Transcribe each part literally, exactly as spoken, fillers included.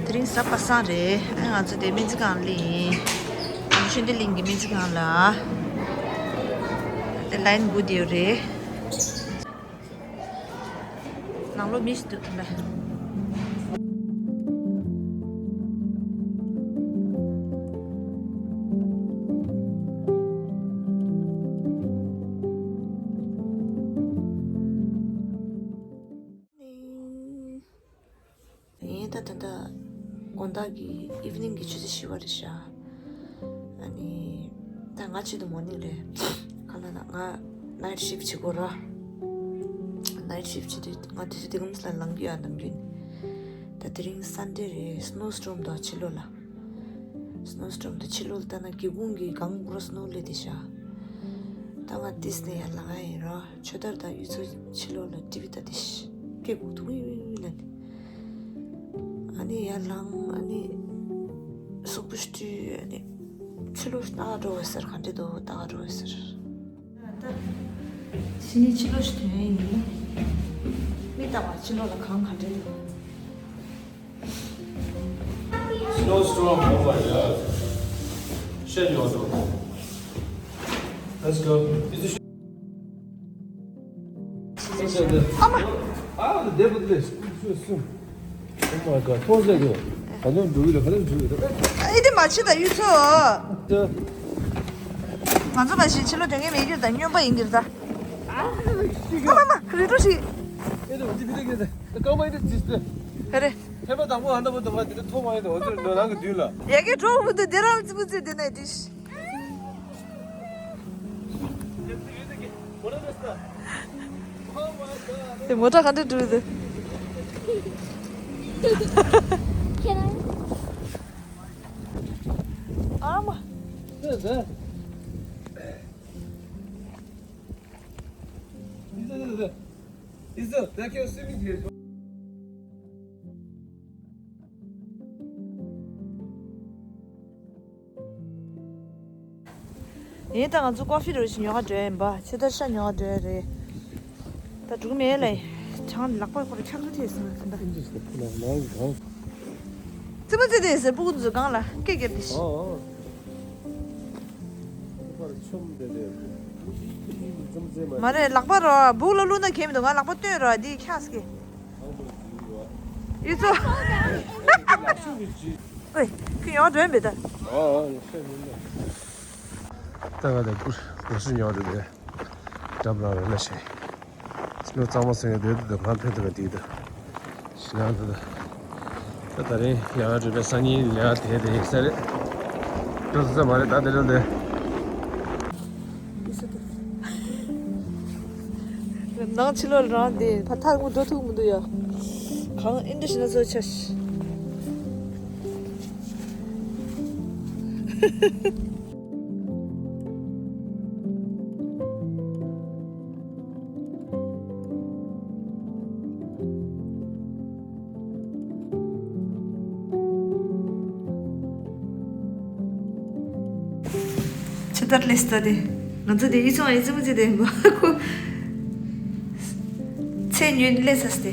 དེ་རིང་གཟའ་པ་སངས་རེད། ཨ་ང་ཚོ་དེ་སྨན་རྩིས་ཁང་སླེབས་ཡིན། ཆོས་ལྡན་གླིང་གི་སྨན་རྩིས་ཁང་ལ། དེ་ལའིན་སྒུག་བསྡད་ཡོད་རེད། ནང་ལོགས་མི་ཞིག་འདུག་ད། ཡིན་ད། ད་ལྟ་དགོང་དག་གི་ཨིབ་ནིང་གི་ཆུ་ཚོད་བཞི་པ་རེད་ཤག་ཨ་ནི་ད་ང་ཆེད་དུ་མོར་ནིང་རེད། གང་ལབ་ན་ང་ནའིཊ་ཤིཕ་བྱེད་དགོས་ར། ནའིཊ་ཤིཕ་བྱེད་དུས་ང་དུས་ཚོད་དེ་གམ་ལ་ལངས་ཀྱི་ཡོད་ནམ་རྒྱུན། ད་དེ་རིང་སན་ཌེ་རེད། སི་ནོ་སི་ཊོརམ་འདུག་ཕྱི་ལོགས་ལ། སི་ནོ་སི་ཊོརམ་འདུག་ཕྱི་ལོགས་ལ་ལྟ་ན་སྒེའུ་ཁུང་གི་སྒང་པུ་ར་སི་ནོ་སླེབས་བསྡད་ཤག་ད་ང་ཏིས་ནས་ཡར་ལངས་ཡ་ཡིན་ར། ཆོས་དར་དང་གཡུ་མཚོ་ཕྱི་ལོགས་ལ་ཊི་ཝི་ལྟ་དེ་ཤི་སྐད་སྒུག་ཐུག་ཡིན་ལ་ནི། ཨ་ནི་ཡར་ལངས། ཨ་ནི་སུག་པོ་ཞིག་བཀྲུས། ཨ་ནི་ཕྱི་ལོགས་ལྟ་ག་འགྲོ་བ་ཟེར། ག་འདྲ་འདུག་ལྟ་ག་འགྲོ་བ་ཟེར། ད་ཕྱི་ནས་ཕྱི་ལོགས་ཤིག་ཐོན་ཡིན། མི་ལྟ་བ་ཕྱི་ལོགས་ལ་གང་ག་འདྲ་འདུག Snowstorm, oh my God. Shit, you want to? Let's go. Is this? ཨ་མ། Ah, the devil this. Oh my God. ཐོག་ཟེར་གི། ག་ནས་འགྲོ་གི་རེད། ག་ནས་འགྲོ་གི་རེད། ཨ་ཨེ་དེ་མ་བྱེད་ད་གཡུ་མཚོ། ང་ཚོ་མ་གཞི་ཕྱི་ལོགས་དོན་གྱི་མེད་གི་རེད་ད། སྨྱོན་པ་ཡིན་གི་རེད་ད། ཨ་མ་མ་རི་ཀྲོ་ཞིག་ཨེ་དེ་འདི་བི་དེ་གི་རེད། རྐང་པ་ཨེ་དེ་ཇི་སྟེ། ཧེ་རེད། ཐེམ་པ་དང་པོ་ཨ་ན་པོ་དང་པོ་དེ་ཐོག་མ་ཡིན་ད། འོ་ཚོ་ནང་གི་དུས་ལ། ཡ་གི་འགྲོ་མི་འདུག་དེ་རང་ལ་ཙི་པུ་ཙི་དེ་ནས་དེ། དེ་མོ་ཊ་ག་འདྲ་འགྲོ་དེ། ཨ་མ། ཡིན་ད། ང་ཚོ་ཀོ་ཧྥི་རོ་ཞིག་ཉོ་ག་འགྲོ་ཡིན་པ། ཆེ་ད་ཤ་ཉོ་ག་འགྲོ་ཡ་རེད། ད་འགྲོ་གི་མེད་ལ། གྲང་ལག་པ་ཁོ་ར་འཁྱག་ཁ་ཐེབས་སོང་ད། ཙི་མ་ཙི་དེ་ཟེར་སྤུ་གུ་ཚོ་སྒང་ལ་སྐད་རྒྱབ་དེ་ཤི། མ་རེད། ལག་པ་རོ་སྦུག་ལ་བླུགས་ན་གལ་མི་འདུག་ང་ལག་པ་སྟོན་རོ་འདི་འཁྱག་སྐད། ཡུ་ཚོ། ཨོའི། ཁྱོད་ཡོང་དོན་མེད་ད། ད་ག་དེ་ཀུ་ཀུ་སུ་ཉོ་རེད་དེ། འགྲམ་ལ་རེ་ན་ཤེས། སྣོད་གཙང་མ་སོང་ཡ་དེ་དུ་ང་ཕན་ཐོགས་པ་དེ་དུ། ཤི་ན་དུ་དུ། ད་ད་རིང་ཡ་རུ་པའི་སང་ཉིན་ལས་དེ་དེ་ཡིན་ས་རེད། ཀྲོ་ས་མ་རེད་ད་དེ་རེད་དེ། ནང་ཕྱི་ལོགས་རང་དེ་ཕ་ཐག་མོ་འགྲོ་ཐུག་མི་འདུག་ཡ། གང་ཨིན་འདྲ་ཞིག་ན་བཟོ་ཆ་ཤི། ཆེ་དར་ལེ་སྟ་དེ། ང་ཚོ་དེ་ཡི་ཚོང་ཨེ་ཙི་མི་ཙི་དེ་མ་ཁོ། ཚེ་ཉུན་ལེ་སས་དེ།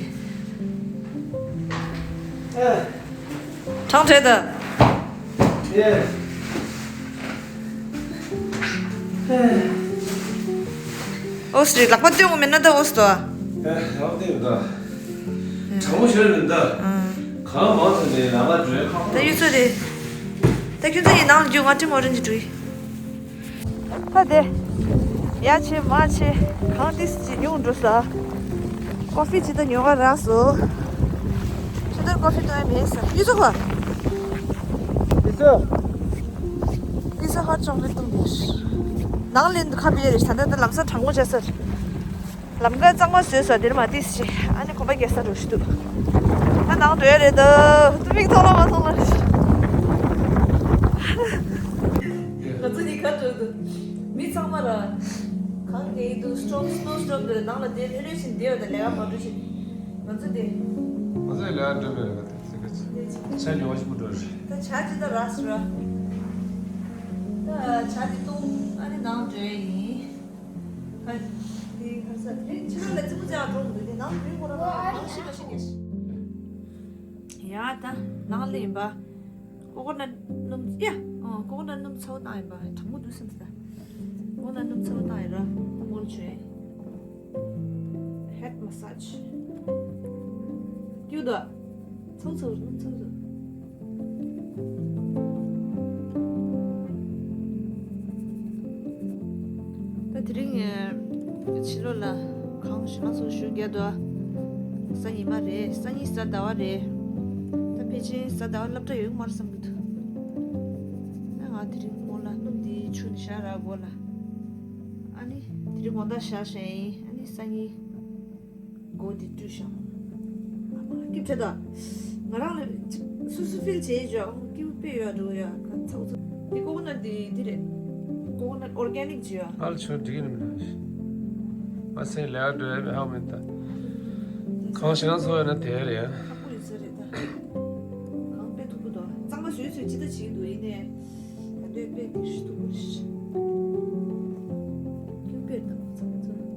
གྲང་དྲོད་དང་། ཨོ་སི་རེད། ལག་པ་སྟོན་དགོས་མེད་ན་ད་ཨོ་སི་དོ། ཨེ་ལག་པ་སྟོན་ཡོད་ད། གྲང་མོ་ཞོར་རེད་ད། གང་མང་ཐོན་ནས་ལག་པ་འགྲོས་ཁག་པོ། ད་ཡུལ་ཚོ་རེད། ད་ཁྱོད་ཚོ་ཡི་ནང་རྒྱུ་ང་ཏི་མོ་རེན་ཇི་འགྲོ་ཡི། ད་དེ། ཡ་ཆེ་མ་ཆེ། གང་ཏིས་ཅི་ཉུང་འགྲོ་ས། ཀོ་ཧྥི་ཅི་ད་ཉོ་ག་རག་སོ། ཁྱོད་ཚོར་ཀོ་ཧྥི་བཏུང་ཡ་མེད་ས། ཡུལ་ཚོ་ཁ། ཡུལ་ཚོ། ཨི་ས་ཧོཊ་ཅོག་ལེཊ་བཏུང་དེ། ནང་ལེན་དུ་ཁ་བེ་རེ་ད་ལྟ་ད་ལམ་སང་གྲང་མོ་བྱས་ས། ལམ་ཀ་གཙང་མ་བཟོས་ས་དེར་མ་ཏིས་ཆེ། ཨ་ནི་གོམ་པ་རྒྱག་ས་འགྲོ་ཞིག་འདུག་ད་ནང་འགྲོ་ཡ་རེད་ད། ཏུ་མིག་མཐོང་ལ་མ་མཐོང་ལ་རེད། ང་ཚོ་གཉིས་ཀ་འགྲོ་འདུག་མི་ཚང་མ་ར། གང་གི་འདུག་སི་ཊོམ་སི་ནོ་སི་ཊོམ་འདིར་ནང་ལ་བསྡད་ལྷོད་ལྷོད་བཞིན་བསྡད་ཡོད་ད། ལས་ཀ་མ་འགྲོ་བཞིན། ང་ཚོ་འདི། ང་ཚོ་ལས་ཀ་འགྲོ་མེད་ར། ད་ཚིག་ག་ཚིག་ཆ་ཉོ་བ་ཞིག་མ་འགྲོ་རེད། ད་བྱ་ཅི་ད་ར་སི་ར། ད་བྱ་དེ་བཏུང་ཨ་ནི་ནང་འགྲོ་ཡ་ཡིན། ཧ། དེ་ཁར་ས་དེ་ཕྱི་རོལ་ལ་ཙི་མོ་ཅག་འགྲོ་མི་འདུག་དེ་ནང་མི་ཁོ་ར་མང་ཤི་ལ། ད་ནང་ལ་ཡིན་པ། ཀོ་ཀོ་ནཊ་སྣུམ། ཡ། ཨོ། ཀོ་ཀོ་ནཊ་སྣུམ་ཚ་བོ་བཏང་ཡིན་པ། གྲང་མོ་འདུག་སེམས་ད། ཀོ་ཀོ་ནཊ་སྣུམ་ཚ་བོ་བཏང་ཡིན་ར། སྔོན་བྱོས། ཧེཌ་མ་སཱཇ། ཀྱུ་དོ། ཚ་བོ་ཚ་བོ། སྣུམ་ཚ་བོ་ཚ་བོ། ད་དེ་རིང་ཕྱི་ལོགས་ལ་གངས་ཞེད་སྣང་ཚོར་ཤུགས་རྒྱག་འདུག་སང་ཉིན་མ་རེད། སང་ཉིན་གཟའ་ཟླ་བ་རེད། ད་ཕལ་ཆེར་གཟའ་ཟླ་བ་སློབ་གྲྭ་ཡོད་མ་རེད་བསམ་གྱི་འདུག་ད་ང་དེ་རིང་སྔོན་ལ་སྣུམ་འདི་ཆུ་ནས་བཞག་ར་སྒོ་ལ། ཨ་ནི་དེ་རིང་དགོང་དག་བཞག་བཞག་ཡིན། ཨ་ནི་སང་ཉིན། སྒོ་འདི་བཀྲུས་ཤག་ཨ་མ་སྐྱིད་བྱེད་དོ། ང་རང་ལ་ཅིག་སུ་སུ་ཕིལ་བྱེད་ཡོད་ཀྱང་སྐྱིད་པོ་དཔེ་ཡོད་འགྲོ་ཡ། ཚ་བོ་ཚ་བོ། འདི་ཀོ་ཀོ་ནཊ་འདི་འདི་རེད། ཀོ་ཀོ་ནཊ་ཨོར་གེ་ནིག་ཅིག་ཡོད། ཨལ་ཆོ་འགྲིག་གི་མིན་ན། ཨ་སེ་ལེ་ཨར་འགྲོ་ཡ་ཧ་མིན་ད། གང་ཞེད་སྣང་ཚོར་ཡོད་ན་དེ་རེད་ཡ། ཁག་པོ་ཡོད་ས་རེད་ད། གང་དཔེ་ཐུག་པོ་དོ། གཙང་མ་བཟོས་བཟོས་ཅི་ད་བྱེད་འདུག་ཡིན་ནའི། ད་དུང་དཔེ་དེ་ཧྲི་ཐུག་པོ་རེད། ཁྱོད་དཔེ་ད་ཚ་བོ་ཚ་བོ།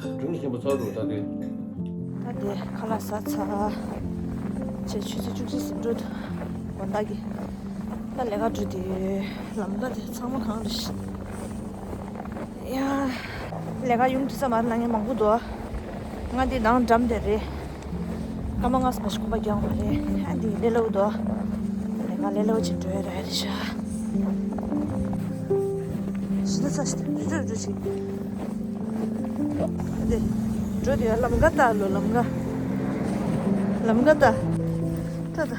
སྒྲུང་ཆེན་པོ་ཚར་འདུག་ད་དེ། ད་དེ་ཁ་ལག་ཟ་ཚར། བྱས་ཆུ་ཚོད་བཅུ་གཅིག་ཟིན་འགྲོ་འདུག་དགོང་དག་གི། ད་ལས་ཀ་འགྲོ་དུས་ལམ་ཁ་དེ་ཚང་མ་གངས་རེད། ཡ། ལས་ཀ་ཡུན་དུས་ཙམ་མ་རེད། ལ་ངན་མང་པོ་འདུག་ང་འདི་ནང་འགྲམ་དེ་རེད། སྐར་མ་ལྔ་ཙམ་ཞིག་གོམ་པ་རྒྱག་དགོས་རེད། ཨ་འདི་ལས་སླ་པོ་འདུག་ལས་ཀ་ལས་སླ་པོ་ཅིག་འགྲོ་ཡ་རེད་ཤག་ཞི་ད་ཚ་ཞི་ད་འགྲོ་འགྲོ་འགྲོ་ཅིག་འདི་འགྲོ་དེ་ལམ་ཁ་ལྟ་ལོ། ལམ་ཁ། ལམ་ཁ་ལྟ། ད་ད།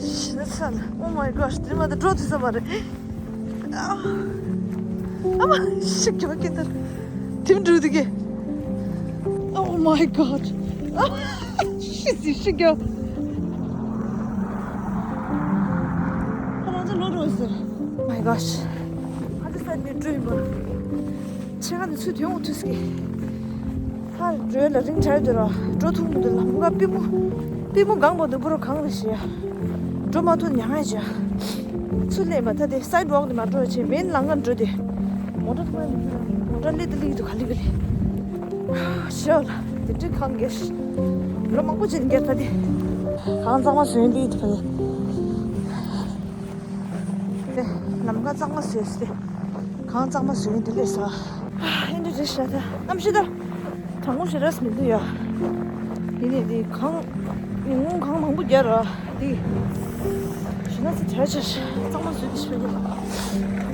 ཞི་ན་ཚ་ལ། Oh my gosh, དེ་མ་ད་འགྲོ་ཐུབ་ས་མ་རེད། ཨ་མ། ཤི་རྒྱག་གི་ད། དེ་མ་འགྲོ་དུ་གི། Oh my god. ཤི་སི་ཤི་རྒྱག་ཁ་རང་ཚོ་ལོ་འགྲོ་ཟེར། My gosh. ཨ་ད་ས་ནས་འགྲོ་ཡིན་པ། ཆེ་ཁ་ནས་ཚུར་ཐོན་འོང་ཐུག་ཟེར་གི། ཧ་འགྲོ་ལ་རིང་དྲགས་འདུག་ར། འགྲོ་ཐུབ་མི་འདུག་ལམ་ཁ་པུས་མོ། པུས་མོ་གང་པོ་འདུག་པོ་རོ་གང་རེད་ཤི་ཡ། འགྲོ་མ་ཐུབ་མྱ་ངན་བྱས། ཚུར་སླེབས་པ་ད་དེ་སའིཌ་ཝོག་ནས་མ་འགྲོ་བྱས་མེན་ལམ་ཁ་འགྲོ་དེ། མོ་ཊ་ཐོག་མོ་ཊ་སླེབས་དེ་སླེབས་འདུག་ག་ལེ་ག་ལེ། ཤི་ཡ་ལ་དེ་འདྲའི་གང་རྒྱལ་ཤི། ལོ་མང་པོ་ཅིག་རྒྱལ་ད་དེ། གང་གཙང་མ་བཟོས་སླེབས་འདུག་ག་ལེ། དེ་ལམ་ཁ་གཙང་མ་བཟོས་ཏེ། གང་གཙང་མ་བཟོས་ཡིན་དེ་ལས་ས། ཨ་འདི་རེད་ཤག་ད་གནམ་གཤིས་ད། གྲང་མོ་ཞེ་དྲགས་མི་འདུག་ཡ། ཡིན་ནའི་འདི་གངས། ཉིན་གུང་གངས་མང་པོ་རྒྱག་ར། འདི་ཞེད་སྣང་ཚ་དྲགས་ཆེ། གཙང་མ་བཟོས་ཏེ་ཤི་བ་ཡིན།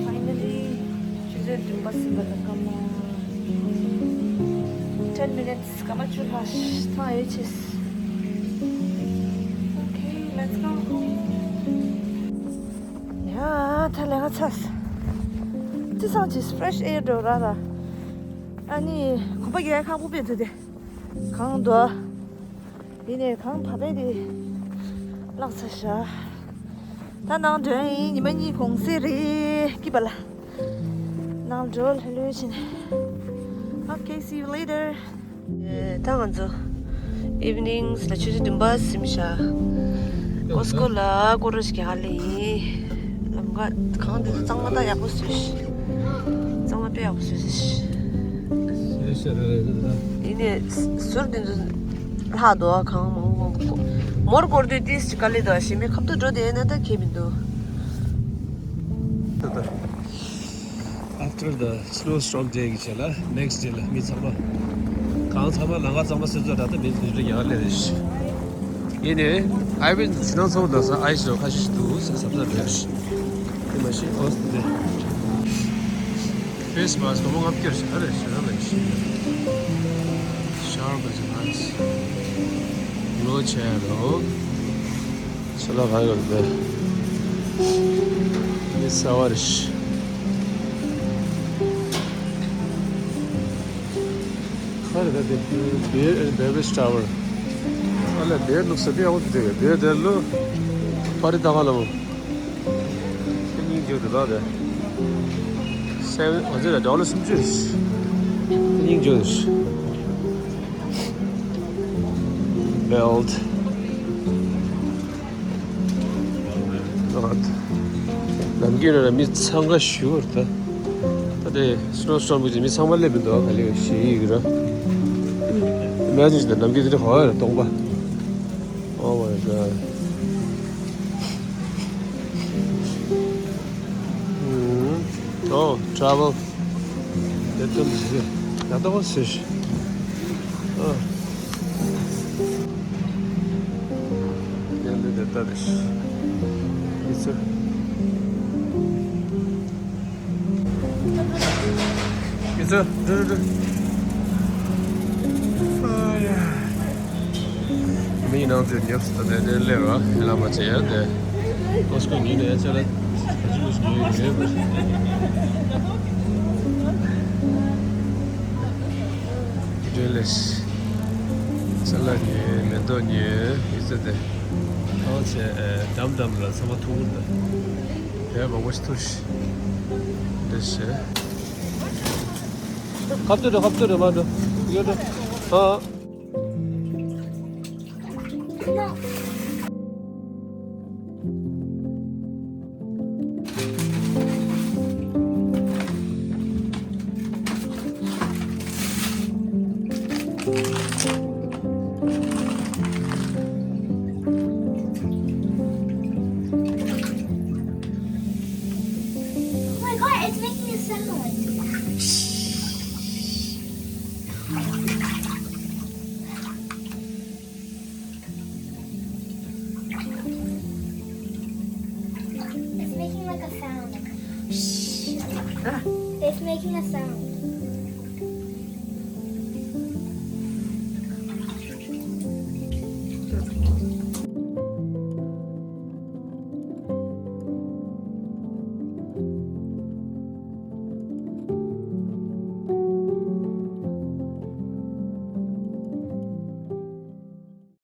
Finally, ཆུ་ཚོད་བདུན་པ་ཟིན་པ་དང་སྐར་མ། Ten minutes. སྐར་མ་བཅུ་ལྷག་ཐང་ཡོད་ཆེ། Okay, ཡ། ད་ལས་ཀ་ཚར། ཅི་སང་ཅིག་fresh air འགྲོ་ར་ར། ཨ་ནི་གོམ་པ་རྒྱག་ཁག་པོ་དཔེ་འདུག་སྟེ། གངས་འདུག་ཡིན་ནའི་གངས་བབས་པས་དེ་བརླག་ཚར་ཤག་ད་ནང་འགྲོ་ཡིན། ཉི་མ་གཉིས་གུང་སེང་རེད། སྐྱིད་པ་ལ། ནང་འགྲོ་ལྷོད་ལྷོད་བྱས་ནས། Okay, see you later. ད་ང་ཚོ་evenings ལ་ཆུ་ཚོད་བདུན་པ་ཟིན་ཤག Costco ལ་སྐོར་ར་ཞིག་རྒྱག་ག་སླེབས་ཡིན། ལམ་ཁ་གངས་འདི་ཚོ་གཙང་མ་ད་ཡག་པོ་བཟོས་ཤག་གཙང་མ་དཔེ་ཡག་པོ་བཟོས་ཤག་ཡིན་ནའི་ཟུར་འདི་ཚོ་ལྷག་འདུག་གངས་མང་པོ་མང་པོ། མོར་སྐོར་དུས་ཏིས་ཅིག་དཀའ་ལས་འདུག་ཞིང་པའི་ཁ་ཐུག་འགྲོ་བསྡད་ན་ད་ཁྱད་མི་འདུག After the snowstorm day གི་རྗེས་ལ་next day ལ་མི་ཚང་མ་གངས་ཚང་མ་ལམ་ཁ་གཙང་མ་བཟོས་ཚར། ད་ལྟ་མི་ཉུང་ཉུང་ཡར་སླེབས་རེད། ཡིན་ནའི་ཨའི་བི་ཆུ་ནང་ཚང་མ་ལ་ས་ཨའི་སི་ཁ་ཤས་ཤིག་འདུག་ཟེར་ཟབ་ཟབ་རེད། དེ་མ་གཞི་ཨོ་སི་ཏེ་face mask སྒོར་མོ་ལྔ་བརྒྱ་ཞིག་ཨ་རེ་ཞེ་དྲག་མེད་ཤག Sharp is nice. ལོ་ཆེ་རོ། ས་ལ་ག་ཡོད་པས། མི་ས་བ་རེད། ཁ་རེ་ད་དེ་beer and beverage tower ཨ་ལ་དེ་ལུགས་ས་དེ་ཡག་པོ་དེ་དེ་དེ་ལུ་པར་རི་ད་ག་ལ་མོ། དེ་སྙིང་རྗེ་འདུག་ད་དེ། སེ་ཝན་ཨ་ཙི་ལ་ཌོ་ལར་སུམ་ཅུ་རེད། དེ་སྙིང་རྗེ་འདུག Belt. ནམ་རྒྱུན་ལ་མི་འཚང་ཁ་ཞུ་བར་ད། ད་དེ་snowstorm གི་མི་ཚང་མ་སླེབས་མི་འདུག་ག་ལེ་ཞེ་ཡིག་ར། Imagine ད་ནམ་རྒྱུན་དེ་འདྲ་ག་བ་ར་སྟོང་པ། Oh my god. Oh, travel. དེ་ཚོ་འདི་ཞིག་ད་ལྟ་བ་ཟེར། ཨ། དེ་འདི་དེ་ལྟ་རེད། ཡིན་ཚོད། ཡིན་ཚོད་འགྲོ་འགྲོ་འགྲོ། ཨ་ཡ། མི་ནང་དུ་ཉོབ་སུ་དེ་དེ་ལེ་རོ་ཧེ་ལ་མ་ཆེ་ཡ་དེ། ཀོ་སི་ཀོ་ཉོས་ནས་ཡ་ཆ་ལ་ད་ཅི་ལུས་ཉོས་ཡོད་ཡོད། འདྲེ་ལེས། ས་ལ་ཉོས་མེ་ཏོག་ཉོས་ཡིན་ཚོད་དེ། ཐང་ཆེ་འགྲམ་འགྲམ་ལ་ཚང་མ་ཐུག་གི་འདུག་བལ་མང་པོ་ཞིག་ཐུག་ཤག་འདྲེ་ཤེ། ཁ་ཐུག་འགྲོ་ཁ་ཐུག་འགྲོ་མ་འགྲོ། ཡོད་འགྲོ། ཨ། Oh my god, it's making a sound. It's making like a sound. It's making a sound.